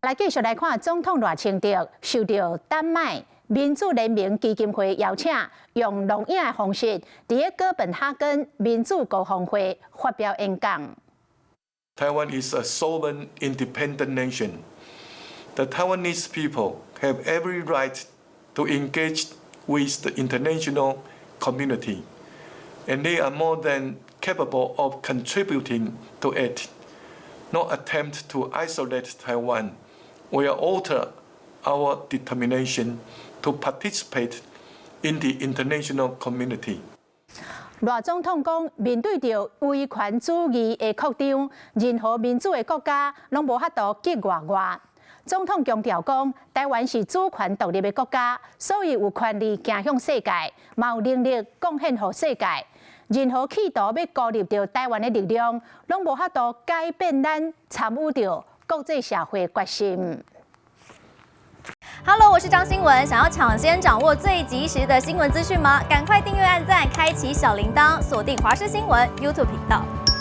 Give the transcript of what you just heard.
來繼續來看總統賴清德受著丹麥民主聯盟基金會邀請，用錄影的方式，佇哥本哈根民主高峰會發表演講。 Taiwan is a sovereign, independent nation. The Taiwanese people have every right to engage with the international community, and they are more than capable of contributing to it. No attempt to isolate Taiwan will alter our determination to participate in the international community. 賴總統講，面對著威權主義的擴張，任何民主的國家攏無法度結外外。總統強調講，台灣是主權獨立的國家，所以有權利行向世界，嘛有能力貢獻予世界。任何企圖欲孤立著台灣的力量，攏無法度改變咱參與著國際社會決心。 Hello，我是張新聞，想要搶先掌握最及時的新聞資訊嗎？趕快訂閱、按讚、開啟小鈴鐺，鎖定華視新聞 YouTube 頻道。